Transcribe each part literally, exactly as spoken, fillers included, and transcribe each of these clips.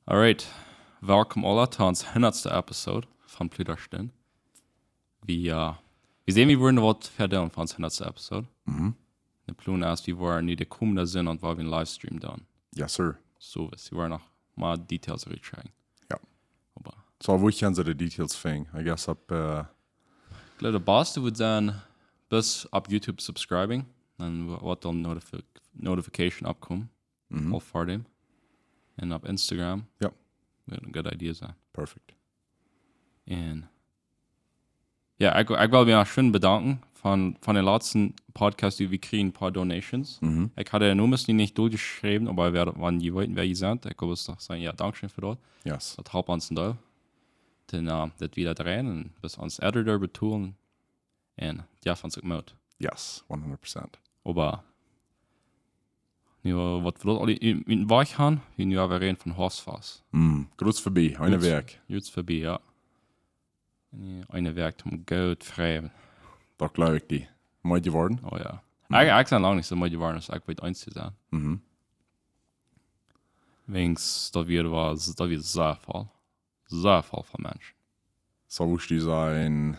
Alright, welkom aula to ons hundatste Episode von Pludastund. Wie, äh, wie seenen, wie woaren waut vedeelen von ons hundatste Episode. Mhm. De Plon es, wie woaren nu de komende Sindach woa wie een Livestream doonen. Yes, sir. Soo, wie woaren noch mea Details rutschekjen. Jo. Oba soo, wua kjennen see de Details finjen? I guess opp, äh, ekj jleew, de baste wudd sennen, bloos opp YouTube subscriben. Dan wo-, woat dan notifi-, notification oppkomen. Mhm. Aul ver däm. Un opp Instagram. Jo. Wudd eene goode Idee sennen. Perfect. Un jo, ekj, ekj well mie uk schwind bedanken von, von dän latsten Podcast, dee wie kjrieejen, een poa Donations. Mhm. Ekj haud de Nummers nu nich doljeschräwen, oba wäa, wan jie weeten, wäa jie sent, ekj wull bloos noch sajen, jo, dankscheen fa daut. Yes. Daut halpt ons een Deel. Dan, äh, daut wie daut rein un bloos ons Editor betolen. Un jo, von sikj Moot. Yes, one hundred percent. Oba nu, äh, waut wie daut aul en, en Wajch haben, wie nu äwa räden von Hoastfaust. Mm, krakjt verbie, eene Wäakj. Krakjt verbie, jo. En eene Wäakj toom goot frie. Daut jleew ekj die. Meed jeworden? Oh jo. Mm. Ekj, ekj sie lang nich soo meed jeworden, aus ekj weet eent to sennen. Mhm. Wäajens daut wia, wia, daut wia sea voll. Sea voll von Menschen. Soo, wudd jie sajen,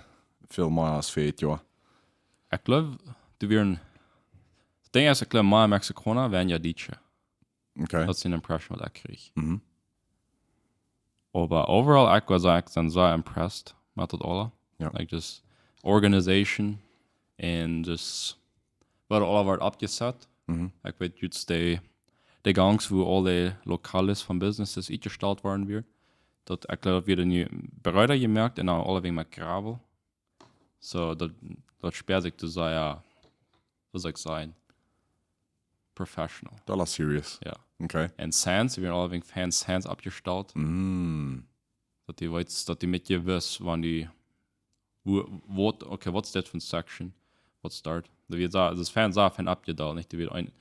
väl mea aus verjet Joa? Ekj jleew, doa wieren, daut Dinkj es, ekj jleew, mea Mexikauna aus Dietsche. Okay. Daut es de Impression, waut ekj kjrieech. Mhm. Oba overall, ekj wudd sajen, ekj sie sea impressed met daut aula. Jo. Like, just organization and just waut aula woat oppjesat. Mhm. Ekj weet, just de, de Gangs, wua aul de Lokales von Businesses utjestalt worden wia. Daut, ekj jleew, daut wia nu breeda jemoakt un dan aulawäajen met Gravel. Soo, daut, daut späat sikj to sea, woo saul ekj sajen, professional. Daut es serious. Jo. Okay. Un Sands, wie wieren aulawäajen fein Sands oppjestalt. Mm. Daut dee weeten, daut dee met je wisten, wan dee, wua, waut, okay, waut es dit fa een section? Waut es daut? Daut wia sea, daut es fein, sea fein oppjedeelt, nich? Daut wia een,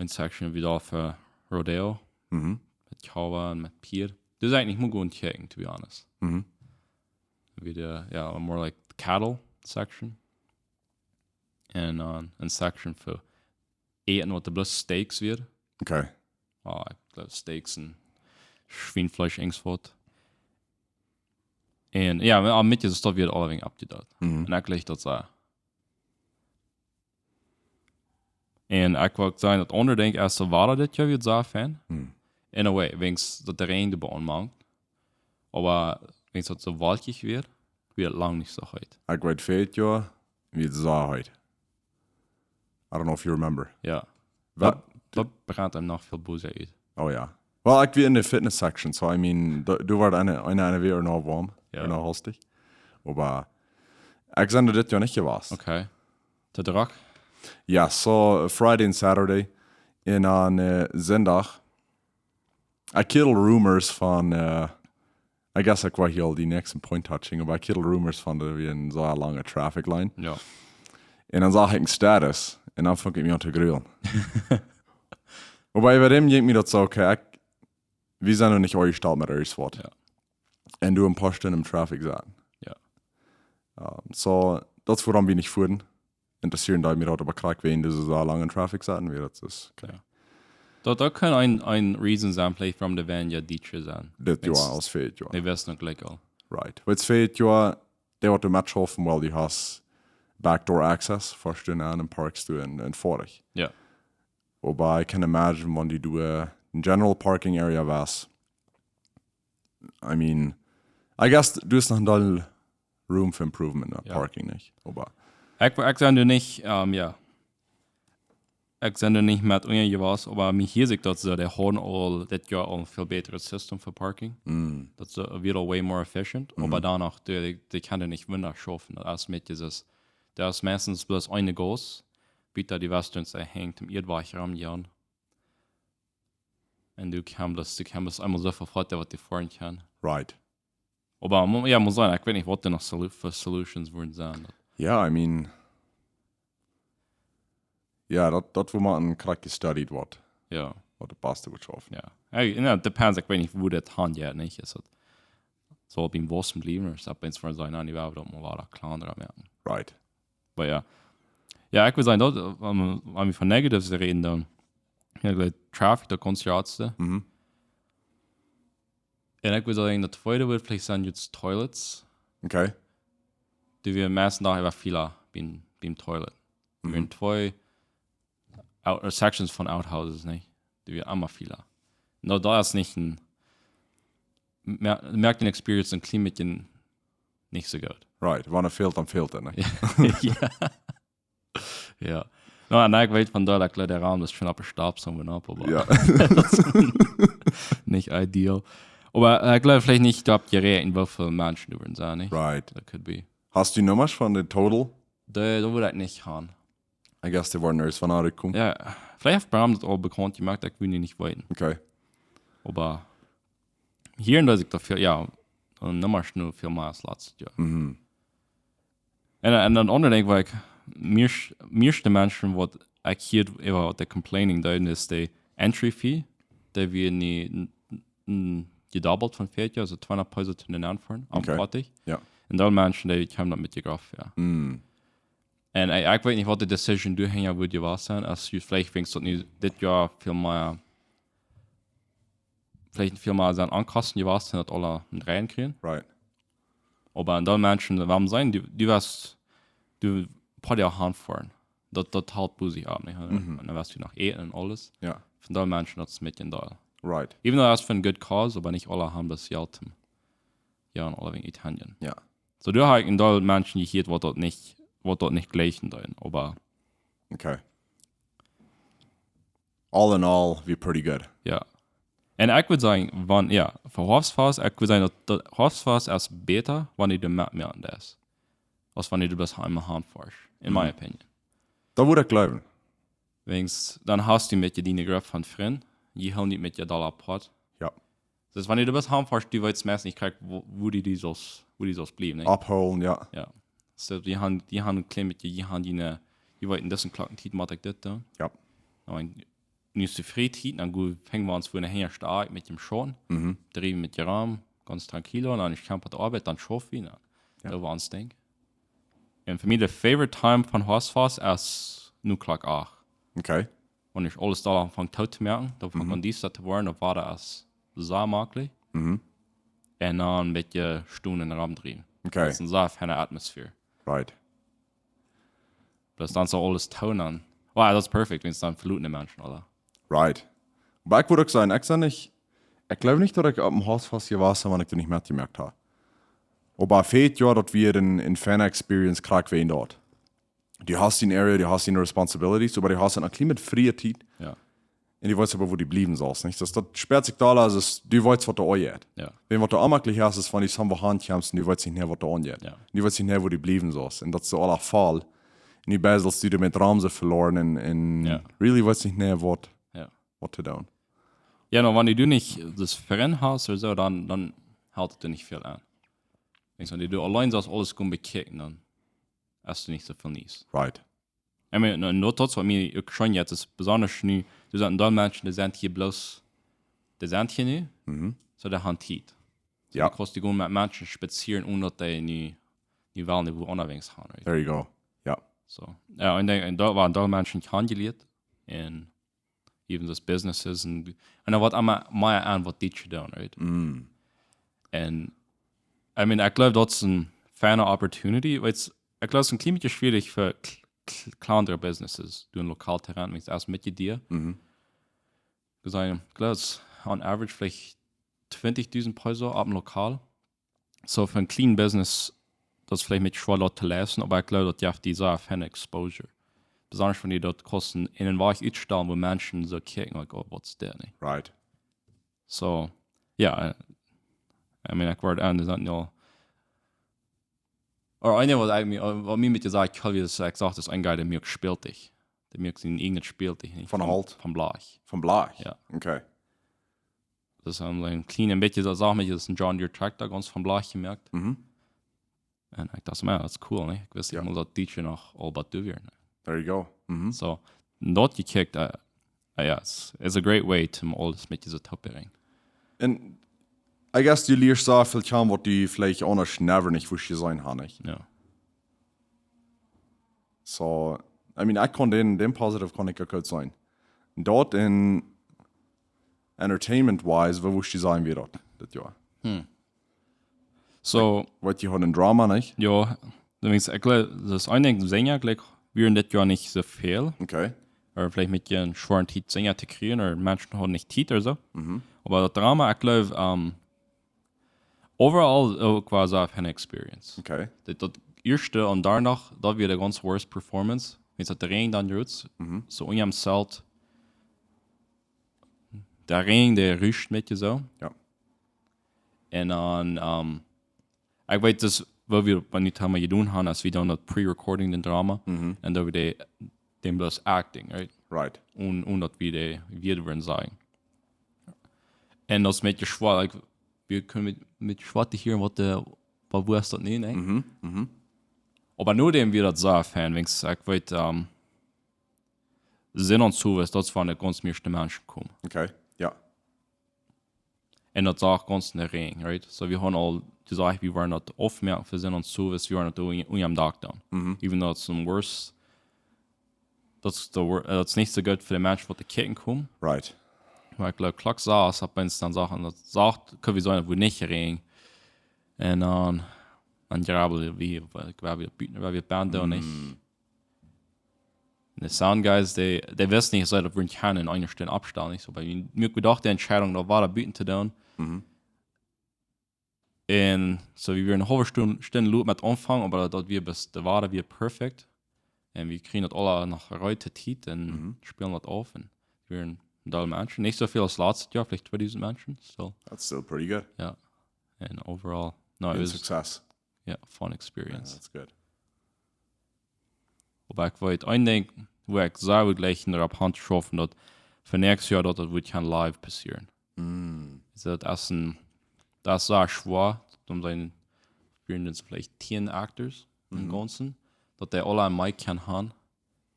een section wia fa Rodeo, mhm, met Cowboy un met Pied. Daut es eejentlich mau goot kjikjen, to be honest. Mhm. Wia, jo, more like cattle section. Un, äh, een section fa Äten, waut doa bloos Steaks wia. Okay. Ah, ekj jleew Steaks un Schwienfleesch, irjentwaut. Un jo, oba met je, daut wia aulawäajen oppjedeelt. Mhm. Un ekj jleew daut soo. Un ekj wull sajen, daut aundre Dinkj es, daut wia dit Joa wia sea fein. Mhm. In a way, wäajens daut de Räajen doa bie ons mank. Oba wäajens daut soo wolkjich wia, wia daut lang nich soo heet. Ekj weet, verjet Joa wia daut soo heet. I don't know if you remember. Jo. Wa- Daut, daut brenjt am noch väl bosja ut. Oh jo. Well, ekj wia en de fitness section, so I mean, doa, doa wia eene, eene, eene wia noch woam, jo, noch hastich. Oba ekj sie dit Joa nich jewast. Okay. Te drock? Jo, soo Friday un Saturday. Un dan, äh, Sindach. Ekj kjrieech rumors von, äh, I guess ekj wull hia aul dän näakjsten point touchen, oba ekj kjrieech rumors von daut wia eene sea lange traffic line. Jo. Un dan sach ekj een Status un dan funk ekj mie aun to grulen. Oba äwa däm jinkj mie daut soo, okay, ekj, wie sent noch nich aunjestalt met irjentwaut. Jo. Un doa een poa Stunden em traffic setten. Jo. Ähm, soo, daut es wuarom wie nich fuaren. Interessieren deed mie daut, oba krakjt wäajen dise sea lange traffic setten, wia daut es, okay. Jo. Daut, daut kaun een, een reason sennen, veleicht wuarom de Van jo Dietsche sent. Dit Joa aus verjet Joa. Dee wisten uk jlikj aul. Right. Wiels verjet Joa, dee waut doa metschaufen, well, dee haft backdoor access, vestonen aun un parkst du en, en foadich. Jo. Oba I can imagine, wan dee doa, äh, een general parking area wia. I mean, I guess doa es noch een Deel room for improvement, äh, jo, parking, nich? Oba ekj, ekj sie doa nich, ähm, jo. Ekj sie doa nich met unja jewast, oba mie hieed sikj daut see, dee hauden aul dit Joa aul een väl bätret System fa parking. Mm. Daut see, äh, wia aul way more efficient, mhm, oba dan noch, dee, dee kjennen nich wunda schaufen. Daut es met dise, daut es meistens bloos eene Gauss, bitte dee Western, see hängen em Ieedwajch rom, jo. Un du kaust bloos, du kaust bloos eemol soo väl foadich waut dee foaren kjennen. Right. Oba, mo-, jo, mott sennen, ekj weet nich, waut doa noch solu-, fa solutions wudden sennen. Jo, I mean, jo, daut, daut woat mau een krakjt gestudied woat. Jo. Waut daut baste wudd schaufen. Jo. Hey, jo, depends, ekj weet nich, woo daut han jeit, nich? Es daut, saul daut biem Waussen bliewen, ooda es daut eent von sennen, dee woaren daut mol waut kjlanda moaken. Right. Oba jo. Jo, ekj well sajen, daut, äh, wan, wan wie von Negatives räden, dan, jo, like, traffic, daut kaun je aunste. Mhm. Un ekj wudd sajen, daut tweede wudd veleicht sennen, just toilets. Okay. Dee wieren meistens noch äwa väl biem, biem toilet. Dee wieren twee out, sections von outhouses, nich? Dee wieren emma väl. No, daut es nich een, mer-, moakt dän experience een kjlien bät nich soo goot. Right, wan et fält, dan fält et, nich? Jo. Jo. No, un ekj weet von doa, daut de Raum es schwoa opp de Stap, soo opp, oba jo, daut es nich ideal. Oba ekj jleew veleicht nich, daut jeräakjent, woo väl Menschen doa wudden sennen, nich? Right. That could be. Hast du Nummasch von de total? Dee, daut wudd ekj nich haben. I guess dee woaren ieescht von aunkomen. Jo, veleicht haft Bram daut aul bekaunt jemoakt, ekj wudd nich weeten. Okay. Oba hia un doa es et väl, jo, een Numma es nu väl mea aus latst Joa. Mhm. Un, un daut aundre Dinkj, waut ekj, mieescht-, mieeschte Menschen, waut ekj hia äwa waut dee complaining deeden, es de entry fee, dee wia nu n-, n-, jedobbelt von vieetich, aulsoo tweehundat Peso to dän Aunfank, am Okay. Foatich. Jo. Un doa Menschen, dee kjeemen daut met jegroff, jo. Mm. Un ekj, ekj weet nich, waut de decision doa hinja wudd jewast sennen, aus du veleicht denkjst, daut nu dit Joa väl mea, veleicht väl mea sent Onkosten jewast sennen, daut aule een Dreien kjrieen. Right. Oba en Deel Menschen, wuarom sent, du, du woascht, du, poa Joa hanfoaren. Daut, daut halpt Busi opp, nich? Mhm. Un dan woascht du noch äten un aules. Jo. Fa Deel Menschen, daut es een bät een Deel. Right. Even though daut es fa a good cause, oba nich aule haben daut Jelt, jo, un aule wäajen Italien. Jo. Soo, doa hab ekj en Deel Menschen jehieet, waut daut nich, waut daut nich jlikjen doonen, oba Okay. All in all, we're pretty good. Jo. Un ekj wudd sajen, wan, jo, fa Hoafstfast, ekj wudd sajen, daut, daut Hoafstfast es bäta, wan du doa metmoaken deist, aus wan du doa bloos eemol hanfoascht, in my Mhm. opinion. Daut wudd ekj jleewen. Wäajens, dan hast du met je diene Grupp von Frind, jie hoolen nich met je doll apoat. Jo. Daut es, wan du doa bloos hanfoascht, du weetst meist nich krakjt, wua, wua du die sust, wua du sust bliewen, nich? Aufholen, jo. Jo. Soo, dee haben, dee haben een kjlien bät, dee haben dee, dee weeten, daut es een Klock, Tiet mott ekj dit doonen. Jo. Dan, nu es de Freetiet, dan go-, fang wie ons fa ne Stunde aun met däm Schauten. Mhm. Driewen met je rom, gaunz tranquilo, un dan es Camp aun de Oabeit, dan schaufen wie, dan Jo. doo wie ons Dinkj. Un fa mie de favorite time von Hoafstfast es nu Klock acht. Okay. Wan nich aules doa aunfangt toot to moaken, dan fangt Mhm. aun diesta to woaren, daut woat aus sea maklich. Mhm. Un dan een bät stonen un romdriewen. Okay. Daut es een sea feine Atmosphäre. Right. Plus dan soo aules toonen. Wow, daut es perfekt, wan dan veloten de Menschen aule. Right. Oba ekj wudd uk sajen, ekj sie nich, ekj jleew nich, daut ekj opp een Hoafstfast jewast sie, wan ekj doa nich metjemoakt hab. Oba fa daut Joa, daut wia een, een feine experience, krakjt wäajen daut. Du hast diene Area, du hast diene responsibilities, oba du hast een kjlien bät frie Tiet. Jo. Un du weetst oba, wua du bliewen sust, nich? Daut, daut spält sikj doa aus, du weetst, waut doa aunjeit. Jo. Wan waut doa onjemakjlich es, es wan du soo wua hankjemst un du weetst nich mea, waut doa aunjeit. Jo. Du weetst nich mea, wua du bliewen sust. Un daut es soo aule Faul. Un du best, aus du doa met Ramse veloaren un, un Jo. really weetst nich mea, waut, Jo. waut to doonen. Jo, no, wan du nich daut Frind hast ooda soo, dan, dan halpt et nich väl aun. Denkjst, wan du auleen sust aules gonen bekjikjen, dan hast du nich soo väl Niees. Right. I mean, un daut, daut es, waut mie uk scheen jeit, es besonda nu, doa sent en Deel Menschen, dee sent hia bloos, dee sent hia nu, Mhm. soo dee haben Tiet. Jo. Du kaust dee gonen met Menschen spazieren, onen daut dee nu, nu wellen, dee wua aunjewäajen sent, right? There you go. Jo. Soo. Jo, un dan, un doa woaren en Deel Menschen kjanen jelieet, un even daut businesses un, un dan woat emma mea aun waut dee doonen, right? Mm. Un, I mean, ekj jleew, daut es een feine opportunity. Weetst, ekj jleew, daut es een kjlien bät schwierich fa kl-, kl-, kjlandre businesses, doa een Lokal to renten, wan et es met je Diea. Mhm. Wie sajen, ekj jleew, on average veleicht twintijdusent Peso opp een Lokal. Soo fa een clean business, daut es veleicht met schwoa daut to leisten, oba ekj jleew, daut jeft die sea feine exposure. Besonda wan du daut kaust en, en een Wajch utstalen, wua Menschen soo kjikjen, like, oh, what's that, nich? Right. Soo, jo, eh, I mean, ekj word aun, dee sent nu aul, or eent waut ekj mie, waut mie een bät jesajcht haft, es, ekj sach, daut es een guy, dee moakt Spältich. Dee moakt sien eejnet Spältich, nich? Von Holt? Von Blach. Von Blach? Jo. Okay. Daut es een, een clean, een bät, daut sach ekj, daut es een John Deere Tractor, gaunz von Blach jemoakt. Mhm. Un ekj docht, man, that's cool, nich? Ekj wist Jo. nich mol, daut dee noch aul waut doa wia, nich? There you go. Mhm. Soo, daut jekjikjt, eh, eh, jo, it's, it's a great way to aules met dise topic brinjen. Un I guess du lieescht soo väl kjanen, waut du veleicht aundasch never nich wurscht jeseenen haben, nich? Jo. Soo, I mean, ekj kaun dän, dän positive kaun ekj uk goot seenen. Daut en entertainment-wise, woo wurscht du sajen, wia daut, dit Joa? So, Waut, jie hauden een Drama, nich? Jo, denkjst, ekj jleew, daut es een Dinkj, Senja, jleew ekj, wieren dit Joa nich soo väl. Okay. Ooda veleicht met een schwoaren Tiet Senja to kjrieen, ooda Menschen hauden nich Tiet ooda soo. Mhm. Oba daut Drama, ekj jleew, ähm, overall uk wia sea feine experience. Okay. Daut, daut ieeschte un doano, daut wia de gaunz worst performance. Met daut Räajen dan rut, Mhm. soo unja am Zelt. De Räajen, dee ruscht met die soo. Jo. Un dan, ähm, ekj weet daut, waut wie, waut wie dan jedonen haben, aus wie dan daut pre-recording, daut Drama, Mhm. un daut wie dee, dän bloos acting, right? Right. Un, un daut wie dee, wie wudden sajen. Un daut es met je schwoa, like, wie kjennen met, met schwoa hieren, waut de, waut, woo es daut nu, nä? Mhm. Mhm. Oba nu dän wia daut sea fein, wiels ekj weet, ähm, Sinn un Sowes, daut es von de gaunz mieeschte Menschen komen. Okay, jo. Un daut sach gaunz enne Räajen, right? So, wie haben aul jesajcht, wie woaren daut oppmoaken fa Sinn un Sowes, wie woaren daut unja, unja am Dak doonen. Mhm. Even though it's the worst, daut es de wor-, äh, daut es nich soo goot fa de Menschen, waut doa kjikjen komen. Right. Oba ekj jleew, Klock sas, aus wie dan sajen, daut sach, kjenn wie sajen, daut wia nich Räajen. Un dan, dan grabbel wie, wie, wie, wie, wie Band un ekj. Mm. Un de Sound Guys, dee, dee wisten nich, daut wie kjennen en eene Stund aufstalen, nich? So, oba wie, wie dochten, de Entscheidung, daut wia buten to doonen. Mhm. Un so, wie wieren eene haulwe Stund, Stund lot met aunfangen, oba daut wia best, de Wada wia perfekt. Un wie kjrieejen daut aula noch reed to Tiet un Mhm. spälen daut auf. Un wie wieren een Deel Menschen, nich soo väl aus latst Joa, veleicht tweedusent Menschen, so. That's still pretty good. Jo. Un overall, no, it Een was, Success. jo, fun experience. Yeah, that's good. Oba ekj weet een Dinkj, woo ekj saj, wie jlikj en de Hand schaufen, daut fa näakjstet Joa daut, daut woat kjeen live passieren. Mm. So, daut es een, daut es sea schwoa, dan sent, wieren daut veleicht tieen Actors em Mhm. Gaunzen, daut dee aula een Mic kjennen haben.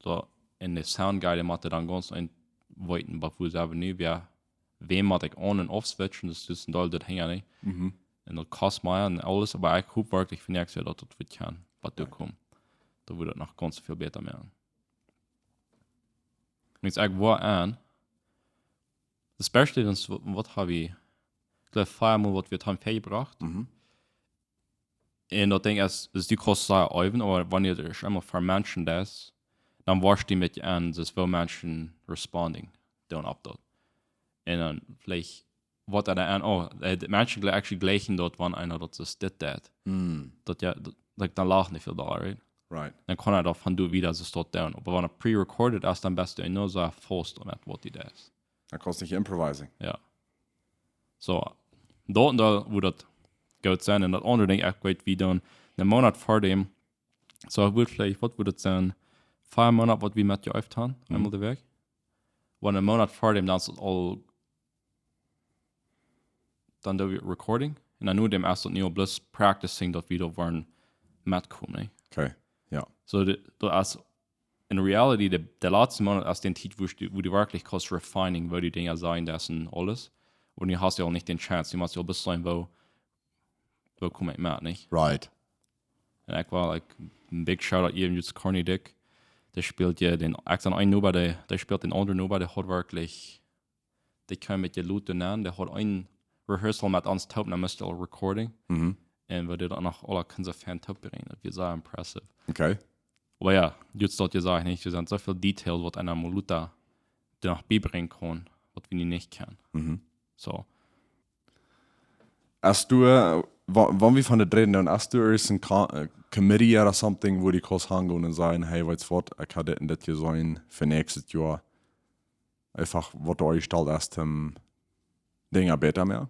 So, un de Sound Guy, dee mott dan gaunz een weeten, oba woo sent wie nu, wäa, wäm mott ekj aun un off switchen, daut es een Deel daut hinjen, nä? Mhm. Un daut kost mea un aules, oba ekj hop werkjlich fa näakjstet Joa daut, daut woat kjennen, waut doa Right. kjemt. Daut woat daut noch gaunz väl bäta moaken. Wiels ekj woa aun, especially dan, waut, waut hab wie, ekj jleew, vea Mol waut wie haben väajebrocht. Mhm. Un daut Dinkj es, es du kaust sea äwen, oba wan du daut eemol fa Menschen deist, dan woascht du met je aun, daut woo Menschen responding doonen opp daut. Un dan veleicht waut doa aun, oh, äh, de Menschen jle-, actually jleichen daut, wan eena daut es dit, daut. Mm. Daut jo, daut, like, dan lachen dee väl dolla, right? Right. Dan kaun hee daut von doa wieda soo daut doonen. Oba wan et pre-recorded es, dan best du enorm sea fast met waut du deist. Dan kaust nich improvising. Jo. So, daut, daut, woo daut goot sennen. Un daut aundre Dinkj, ekj weet, wie doonen een Moonat ver däm, so, ekj wudd veleicht, waut wudd et sennen? Vea Moonat, waut wie met je äwen haben, Mhm. eemol de Wäakj. Wan een Moonat ver däm, dan es et aul, dan doo wie recording. Un dan nu däm es daut nu aul bloos practicing, daut wie doa woaren metkomen, nä? Okay, jo. So, de, daut es in reality, de, de latste Moonat es de Tiet, woo du, woo du werkjlich kaust refining, woo du Dinja sajen deist un aules. Oba nu hast du aul nich de Chance, du motst aul bloos seenen, woo, woo kom ekj met, nich? Right. Un ekj well, like, een big shout out hia aun Corny Dick. Dee spält je dän, ekj saj een Noba, dee, dee spält dän aundren Noba, dee haud werkjlich, dee kjeem met je Lud aun, dee haud een rehearsal met ons toop, dan must aul recording. Mhm. Un wie deeden daut noch aula kjennen soo fein toopbrinjen. Daut wia sea impressive. Okay. Oba jo, du hast daut jesajcht, nich? Doa sent soo väl Details, waut eena mott doa noch biebrinjen kaun, waut wie nu nich kjennen. Mhm. So. Hast du, äh, wa-, wan wie von daut räden, dan hast du irjent een Co-, äh, Committee ooda something, wua du kaust hangonen un sajen, hey, weetst waut, ekj hab dit un dit jeseenen fa näakjstet Joa. Eefach waut doa aunjestalt es, om Dinja bäta moaken?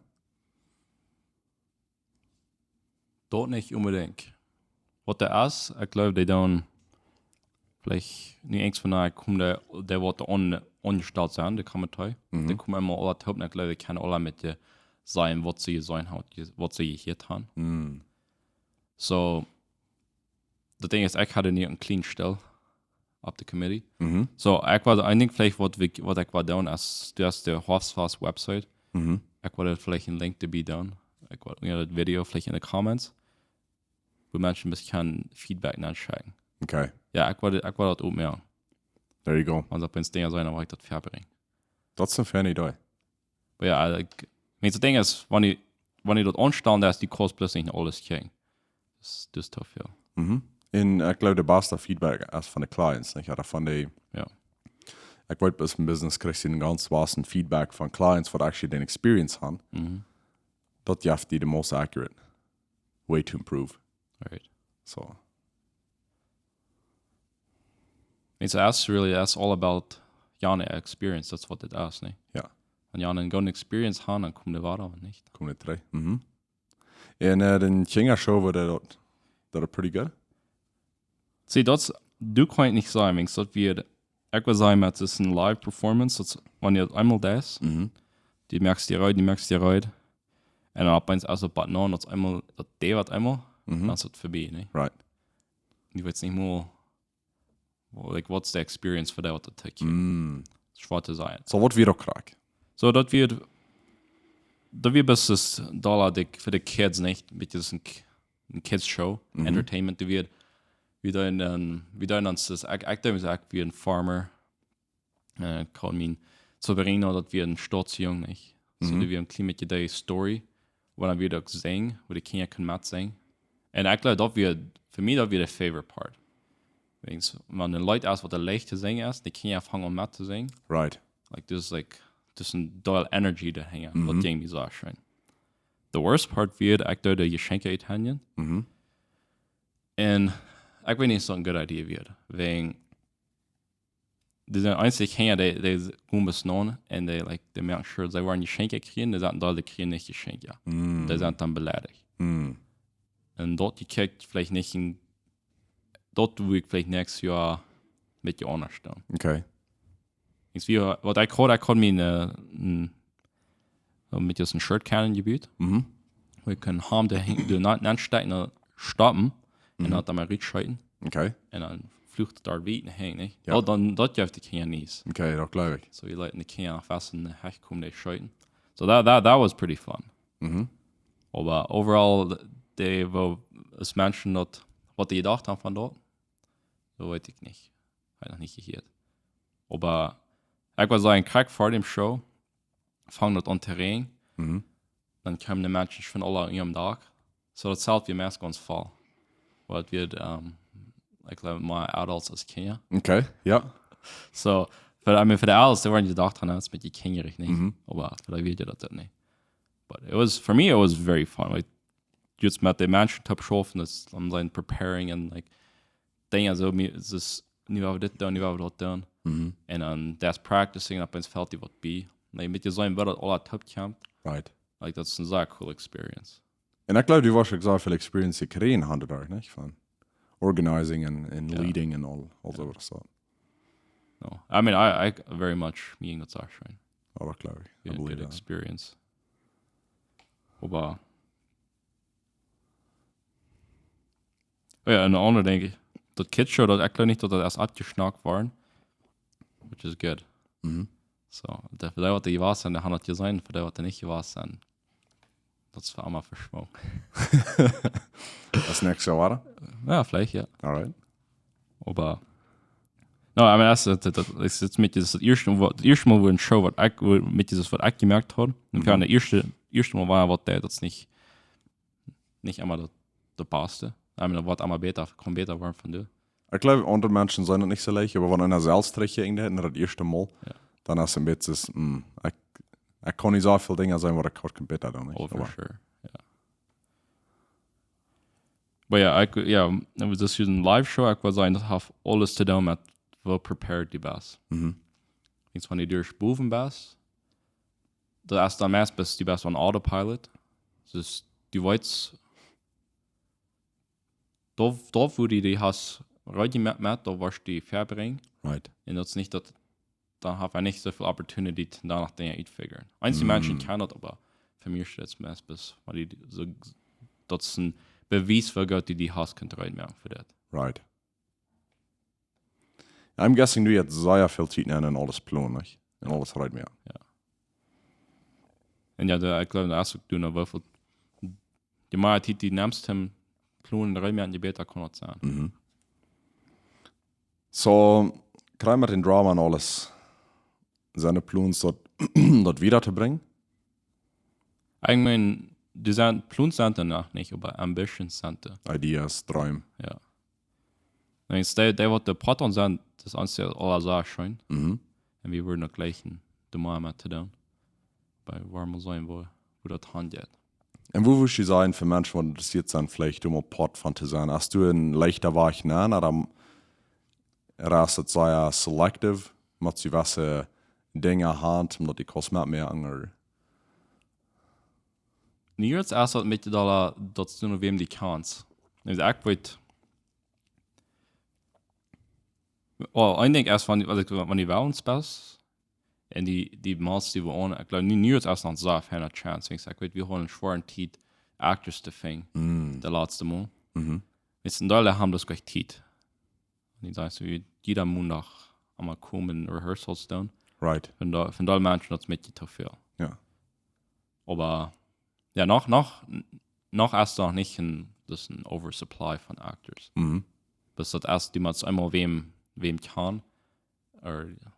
Daut nich onbedinjt. Waut doa es, ekj jleew, dee doonen veleicht nich eens von de, komen dee, dee waut doa aun-, aunjestalt sent, de Komitee. Mhm. Dee komen emma aula toop, un ekj jleew, dee kjennen aula met je sajen, waut see jeseenen haben, je-, waut see jehieet haben. Mhm. So, daut Dinkj es, ekj haud nu eene kjliene Stell opp de Committee. Mhm. So, ekj wull, I think veleicht waut wie, waut ekj wull doonen, es, du hast de Hoafstfast Website. Mhm. Ekj wull veleicht een Link doabie doonen. Ekj wull unja daut Video veleicht en de Comments, wua Menschen een bät kjennen Feedback nenschekjen. Okay. Jo, ekj wull, ekj wull daut uk moaken. There you go. Wan daut Dinja sent, dan wull ekj daut verbrinjen. Daut es eene feine Idee. Oba jo, ekj, ekj meen, daut Dinkj es, wan du, wan du daut aunstalen deist, du kaust bloos nich aules kjrieen. Daut es, daut es too väl. Mhm. Un ekj jleew, de baste Feedback es von de Clients, nich? Ooda von de, Jo. ekj weet, bie een Business kjrichst du een gaunz wassen Feedback von Clients, waut actually dän Experience haben. Mhm. Daut jeft die de most accurate way to improve. Right. So. It's as really, that's all about june experience. That's what it is, nich? Jo. Wan june eene goode Experience haben, dan komen dee wada, wan nich. Komen dee trigj. Mhm. Un äh, dän Kjinja Show wia daut, daut pretty good. See, daut, du kaust nich sajen, wiels daut wia, ekj wudd sajen, met soone Live Performance, daut, wan du daut eemol deist, Mhm. du moakst die reed, du moakst die reed. Un dan opp eemol es daut bat no, daut eemol, daut dee waut eemol, Mhm. dan es daut verbie, nich? Right. Du weetst nich mea, wo, like, what's the experience for that, what it take you? Mm. Schwoa to sajen. So, waut wia uk krakjt? So, daut wia, daut wia bestes dolla dik fa de Kids, nich? Een bät soon K-, een Kids Show, Mhm. Entertainment, daut wia, wia dan, ähm, wia dan ons, daut, ekj, ekj denkj, ekj wia een farmer, äh, ekj kaun mien Sobrino, daut wia een Stautsjung, nich? So, Mhm. daut wia een kjlien bät de Story, wua dan wia daut uk sinjen, wua de Kjinja kunnen metsinjen. Un ekj jleew, daut wia, fa mie, daut wia de favorite part. Wiels, wan een Leet es, waut leicht to sinjen es, de Kjinja fangen aun met to sinjen. Right. Like, there's like, there's een Deel Energy doahinja, Mhm. waut jung mie soo scheen. The worst part wia, ekj deed de Jeschenkje uthanjen. Mhm. Un ekj weet nich, es daut eene goode Idee wia. Wäajen, dee sent eensich Kjinja, dee, dee komen bat no un dee, like, dee moaken sure, see woaren Jeschenkje kjrieen, dee sent doa, dee kjrieen nich Jeschenkje. Mm. Dee sent dan beleidicht. Mm. Un daut jekjikjt veleicht nich een, daut wudd ekj veleicht näakjstet Joa een bät aundasch doonen. Okay. Ekj wia, waut ekj haud, ekj haud mie een, äh, een, een bät soon Shirt Cannon jebut. Mhm. Wua ekj kunn haben, de, de na-, nanstekjen, dan stoppen. Un Mhm. dan daut mau rutschieeten. Okay. Un dan flucht daut doa wiet nenn, nich? Jo. Daut, dan, daut jeft de Kjinja nich. Okay, daut jleew ekj. So, wie leeten de Kjinja noch waut en de Hecht komen, dee schieten. So, that, that, that was pretty fun. Mhm. Oba overall, dee, woo, aus Menschen daut, waut dee jedocht haben von daut, daut weet ekj nich. Hab ekj noch nich jehieet. Oba ekj wudd sajen, krakjt ver däm Show, funk daut aun to räajnen. Mhm. Dan kjeemen de Menschen von aule unja däm Dak. So, daut Zelt wia meist gaunz voll. Waut wia, ähm, ekj jleew, mea Adults aus Kjinja. Okay, jo. So, fa, I mean, fa de Adults, dee wieren jedocht, daut es een bät kjinjarich, nich? Mhm. Oba fa de Kjinja daut nich. But it was, for me, it was very fun. Like, just met de Menschen to schaufen, daut, dan sent preparing un, like, Dinja soo, mie, daut es, nu woa wie dit doonen, nu woa wie daut doonen. Mhm. Un dan, daut practicing, opp eemol felt die waut bie. Like, met je seenen, woo daut aules toopkjemt. Right. Like, daut es eene sea cool Experience. Un ekj jleew, du woascht uk sea väl Experience jekjräajen haben doaderch, nich? Von organizing un, un Jo. Leading un aul, aul soo waut. So. No. I mean, I, I very much, mie daut sea scheen. Oh, daut jleew ekj. I Good, believe good that. Experience. Oba, oh jo, un de aundre denkj ekj, daut Kids Show, daut ekj jleew nich, daut daut ieescht aufjeschnackt worden. Which is good. Mhm. So, dee, fa dee, waut doa jewast sent, dee haben daut jeseenen, fa dee, waut doa nich jewast sent, daut es fa emma veschwungen. Daut es näakjstet Joa, ooda? Jo, veleicht, jo. Alright. Oba, no, I mean, daut es, daut, daut es, daut es met daut ieeschte Mol, daut ieeschte Mol, wua een Show, waut ekj, wua, met daut, waut ekj jemoakt haud. Un Mhm. fa daut ieeschte, ieeschte Mol wia, waut dee, daut es nich, nich emma daut, daut baste. I mean, daut woat emma bäta, kaun bäta woaren von doa. Ekj jleew, aundre Menschen sent daut nich soo leicht, oba wan eena selfst trigjkjikjt haft no daut ieeschte Mol, Jo. dan es een bät, mm, ekj, ekj kaun nich soo väl Dinja sajen, waut ekj haud kunt bäta doonen, nich? Oh, for Oba sure. Jo. Oba jo, ekj, jo, daut es een Live-Show, ekj wudd sajen, daut haft aules to doonen met woo prepared du best. Mhm. Denkjst, wan du doa bowen best, daut es dan meist best, du best on autopilot. Dus du weetst, doa, doa wua du die hast reed jemoakt met, doa woascht du verbrinjen. Right. Un daut es nich daut, dan haft eena nich soo väl Opportunity, doa noch Dinja uttofigure. Eenje Menschen kjennen daut, oba fa mie es daut meist best, wan du soo, daut es een Bewies, woo goot du die hast kunt reed moaken fa daut. Right. I'm guessing du hast sea väl Tiet nenn en aules plonen, nich? En aules reed moaken. Un jo, daut, ekj jleew, daut es uk, du, no, woo väl, je mea Tiet du nemst, om plonen, reed moaken, je bäta kaun daut sennen. Mhm. So, krakjt met dän Drama un aules, sent de Plons daut, daut wieda to brinjen? Ekj meen, du sent, Plons sent doa noch nich, oba Ambitions sent doa. Ideas, Dreem. Jo. Denkjst, dee, dee waut de Patron sent, daut es ons jo aula sea scheen. Mhm. Un wie wudden uk jleichen, doa mea met to doonen. Oba wie woaren mol seenen, woo, woo daut hanjeit. Un woo wurscht du sajen, fa Menschen waut interessieet sent, veleicht om Part von to sennen? Hast du een leichta Wajch nenn, ooda, ooda es daut sea selective, motst du jewesse Dinja haben, om daut du kaust metmoaken, ooda? Nu, daut es daut met de Dollar, daut es nu noch wäm du kaust. Aulsoo, ekj weet, well, een Dinkj es, wan, waut ekj, wan du wellens best, un dee, dee motst du aun, ekj jleew, nu, nu es daut noch sea feine Chance. Ekj, ekj weet, wie haben schwoare Tiet, Actors to finjen, Mm. daut latste Mol. Mhm. Weetst, een Deel haben daut jlikj Tiet. Un dee sajen soo, wie, jieda Mondach emol komen, Rehearsals doonen. Right. Von doa, von doa Menschen daut es een bät too väl. Jo. Oba, jo, noch, noch, noch es doa noch nich een, daut es een Oversupply von Actors. Mhm. Bat daut es, du motst eemol wäm, wäm kjanen, ooda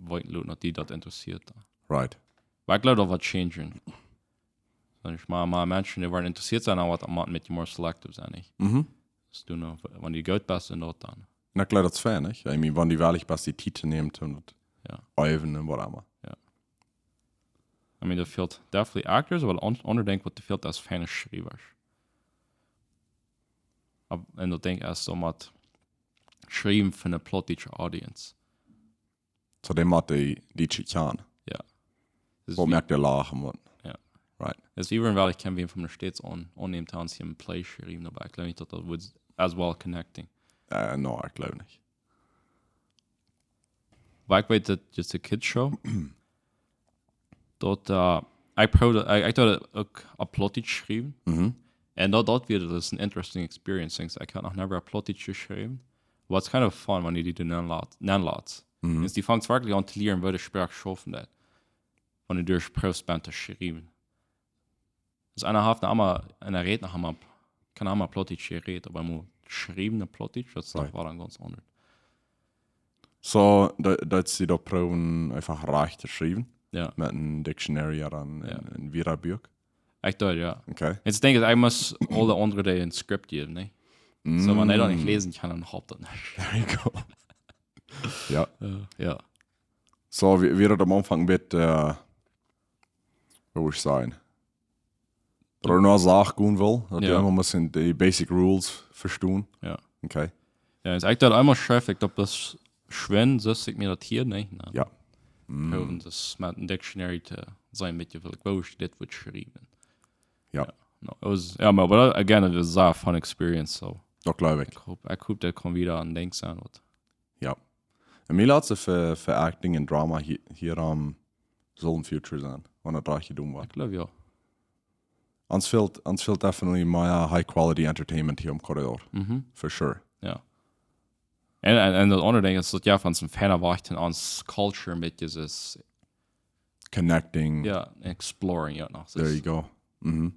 weeten loten, daut dee daut interessieet. Right. Oba ekj jleew, daut woat changen. Dan es mea, mea Menschen, dee woaren interessieet sennen, oba daut mott een bät mea selective sennen, nich? Mhm. Daut du noch, wan du goot best en daut dan. Un ekj jleew, daut es fein, nich? I mean, wan du wellich best, dee Tiet to nämen, om daut Jo. äwen un whatever. Jo. I mean, doa fält definitely Actors, oba een aundret Dinkj waut doa fält, es feine Schriewers. Oba, un daut Dinkj es soo met schriewen fa eene plautdietsche Audience. Soo, dee mott dee, dee kjanen. Jo. Daut es Waut wie, moakt dee lachen, waut? Jo. Right. Daut es wie, wan ekj kjenn wäm von de States aun, aunnämen, toom een Play schriewen, oba ekj jleew nich, daut daut woat as well connecting. Eh, no, ekj jleew nich. Oba ekj weet daut, just a kids show. Daut, eh, ekj proowd, ekj, ekj deed uk opp Plautdietsch schriewen. Mhm. Un daut, daut wia, daut es een interesting experience, since ekj haud noch never opp Plautdietsch jeschräwen. But it's kind of fun wan du dee dan lat-, dan latst. Mhm. Since du fangst werkjlich aun to lieren, woo de Sproak schaufen deit. Wan du doa proowst best to schriewen. Daut eena haft emma, eena rät noch emma, kaun emma Plautdietsch reden, oba mol schriewen opp Plautdietsch, daut es doch Right. waut dan gaunz aundret. Soo, daut, daut see daut proowen eefach rajcht to schriewen. Jo. Met een Dictionary ooda een, Jo. een, een Wieedbuak. Ekj deed, jo. Okay. Daut Dinkj es, ekj mott aule aundre Dinja een Script jäwen, nä? Soo, wan ekj daut nich Mm. läsen kaun, dan halpt daut nich. There you go. Jo. Eh, jo. Soo, wie, wie daut aum Aunfank met, eh, woo wudd ekj sajen? Daut eena noch sajen well, daut Jo. eena mott de basic rules vestonen. Jo. Okay. Jo, es ekj daut eemol schreef, ekj daut bloos schwind, soo aus ekj mie daut hia, nä? Na, Jo. Mm. Proowen daut met een Dictionary to seenen, met je, well ekj, woo ekj dit wudd schriewen. Jo. Jo. No, it was, jo, oba, oba again, it was a fun experience, so. Daut jleew ekj. Ekj hop, ekj hop, daut kaun wada een Dinkj sennen, waut Jo. Un mie lat see fa, fa Acting un Drama hia, hia aum sullen future sennen, wan daut rajcht jedonen woat. Ekj jleew, jo. Ons fält, ons fält definitely mea high quality entertainment hia em Corridor. Mhm. For sure. Jo. Un, un, un daut aundre Dinkj es daut, jo, von soon feina Wajch en ons culture met dit Connecting. Jo, exploring, jo, no. There you go. Mhm.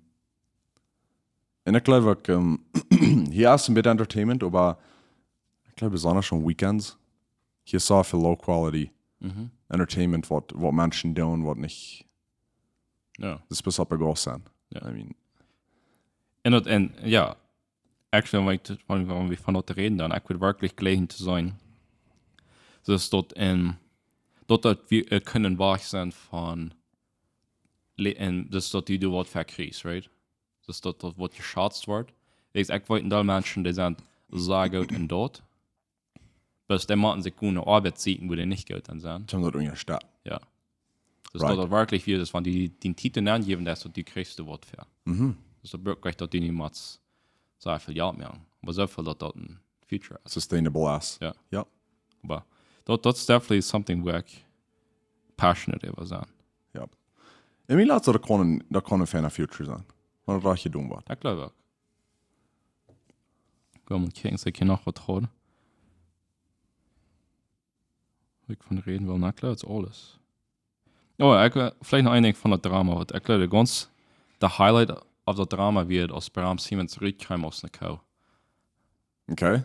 Un ekj jleew uk, ehm, hia es een bät Entertainment, oba ekj jleew besonda aun weekends, hia es soo väl low quality Mhm. Entertainment, waut, waut Menschen doonen, waut nich, Jo. daut es bloos opp de Gauss sennen. Jo. I mean. Un daut, un, jo, actually, wan ekj, wan, wan wie von daut räden, dan, ekj wudd werkjlich jleichen to seenen. Daut daut en, daut daut wie, eh, kjennen wajch sennen von, le-, un daut daut du doa waut fa kjrichst, right? Daut daut, daut waut jeschazt woat. Ekj, ekj weet een Deel Menschen, dee sent sea goot en daut. Bloos dee motten sikj eene Oabeit sieekjen, wua dee nich goot en sent. Toom daut unjastetten. Jo. Daut Right. daut werkjlich wia, daut wan du dee Tiet aunjäwen, daut du kjrichst doa waut fa. Mhm. Daut daut werkjlich daut du nich motst soo väl Jelt moaken. Oba soo väl daut daut een future es. Sustainable es. Jo. Jo. Oba daut, daut es definitely something wua ekj passionate äwa sie. Jo. Un mie lat see, daut kaun, daut kaun een feina future sennen. Wan daut rajcht jedonen woat. Ekj jleew uk. Ekj well mol kjikjen, aus ekj hia noch waut hab. Wua ekj von räden well, na kloa, daut es aules. Oh, ekj, eh, veleicht noch een Dinkj von daut Drama, waut ekj jleew, de gaunz, de highlight of daut Drama wia, aus Bram Siemens rutkjeem aus eene Koo. Okay.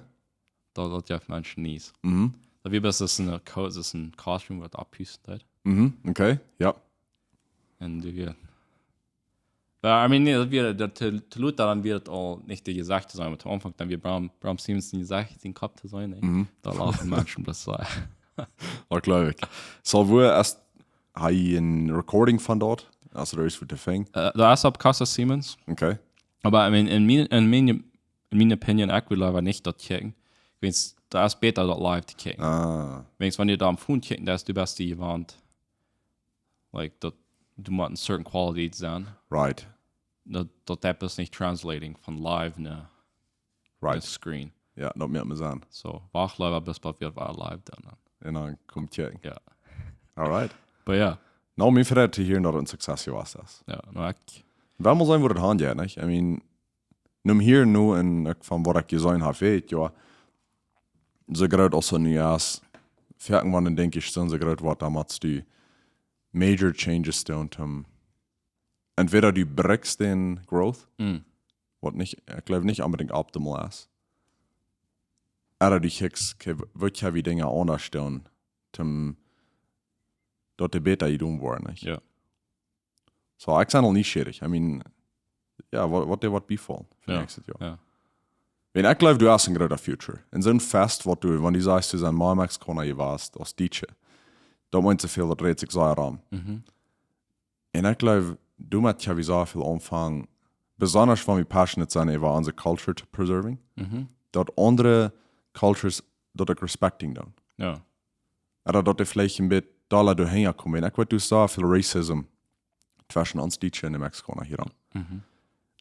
Daut, daut jeft Menschen Nies. Mhm. Daut wia bloos, daut es eene Koo, daut es een Costume, waut aufpiesten deit. Mhm, okay, jo. Un dee wia, But I mean, nee, daut wia, daut to, to Luta dan wia et aul nich de Jesecht to sennen, oba to Aunfank dan wia Bram, Bram Stevenson Jesecht, sien Kopp to sennen, nä? Mhm. Doa laufen Menschen bloos soo. Daut jleew ekj. So, woo es, ha jie een Recording von daut? Aus doa es fa to finjen? Äh, daut es opp Casa Siemens. Okay. Oba I mean, en mien, en mien, en mien opinion, ekj wudd leewa nich daut kjikjen. Wiels daut es bäta daut live to kjikjen. Ah. Wiels wan du daut aum Phone kjikjst, daut es de baste jewant. Like, daut, du motst een certain quality sennen. Right. Daut, daut, daut es nich translating von live no Right. screen. Jo, daut mott eena sennen. So, wacht leewa bat wie live dan. Un dan kjemt et. Jo. Alright. But jo. No, mie freit to hieren daut et een Success jewast es. Jo, no, ekj. Well mol seenen woo daut hanjeit, nich? I mean, nu hia nu un ekj von waut ekj jeseenen hab, weet ekj, jo, soo groot aus et nu es, foaken wan dan denkj ekj, soo groot woat, dan motst du major changes doonen, om entweder du brakjst dän Growth, Mm. waut nich, ekj jleew nich onbedinjt optimal es, ooda du kjikjst, okay, w-, waut kjenn wie Dinja aundasch doonen, om daut dee bäta jedonen woaren, nich? Jo. So, ekj sie aul nieschierich. I mean, jo, waut, waut dee woat bifaulen fa Jo. näakjstet Joa. Jo. Wan ekj jleew, du hast een groota future. En soon Fest, waut du, wan du sajchst, du best mol Mexikauna jewast, aus Dietsche. Daut meent soo väl, daut rät sikj soo rom. Mhm. Un ekj jleew, doamet kjenn wie soo väl aunfangen, besonda wan wie passionate sent äwa onse culture to preserving, Mhm. daut aundre cultures daut uk respecting doonen. Jo. Ooda daut dee veleicht een bät dolla doahinja komen. Ekj weet, du soo väl racism tweschen ons Dietsche un de Mexikauna hia aun. Mhm.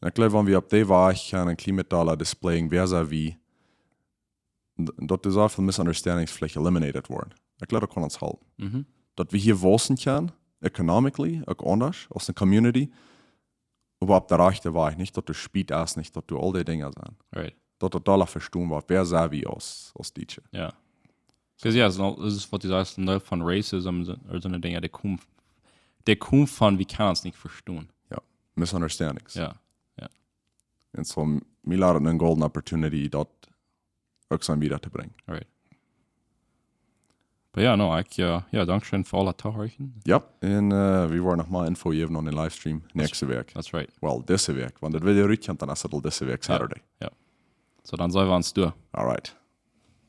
Un ekj jleew, wan wie opp dee Wajch kjennen een kjlien bät dolla displayen, wäa sent wie, d-, daut doa soo väl misunderstandings veleicht eliminated woaren. Ekj jleew, daut kaun ons halpen. Mhm. Daut wie hia wausen kjennen, economically, uk aundasch, aus eene community, oba opp dän rajchten Wajch, nich daut du Speed hast, nich daut du aul dee Dinja sent. Right. Daut daut dolla vestonen woat, wäa sent wie aus, aus Dietsche. Jo. 'Cause, jo, daut es waut du sajchst, een Deel von racism, sent, sent Dinja, dee komen, dee komen von, wie kjennen ons nich vestonen. Jo, misunderstandings. Jo, jo. Un soo, mie lat et eene golden opportunity, daut uk soo wieda to brinjen. Right. But jo, no, ekj, äh, jo, dankscheen fa aulet Tohorchen. Jo, un, äh, wie woaren noch mea Info jäwen aun dän Livestream näakjste Wäakj. That's right. Well, dise Wäakj, wan daut Video rutkjemt, dan es et aul dise Wäakj Jo, Saturday. Jo. So, dan seenen wie ons doa. Alright.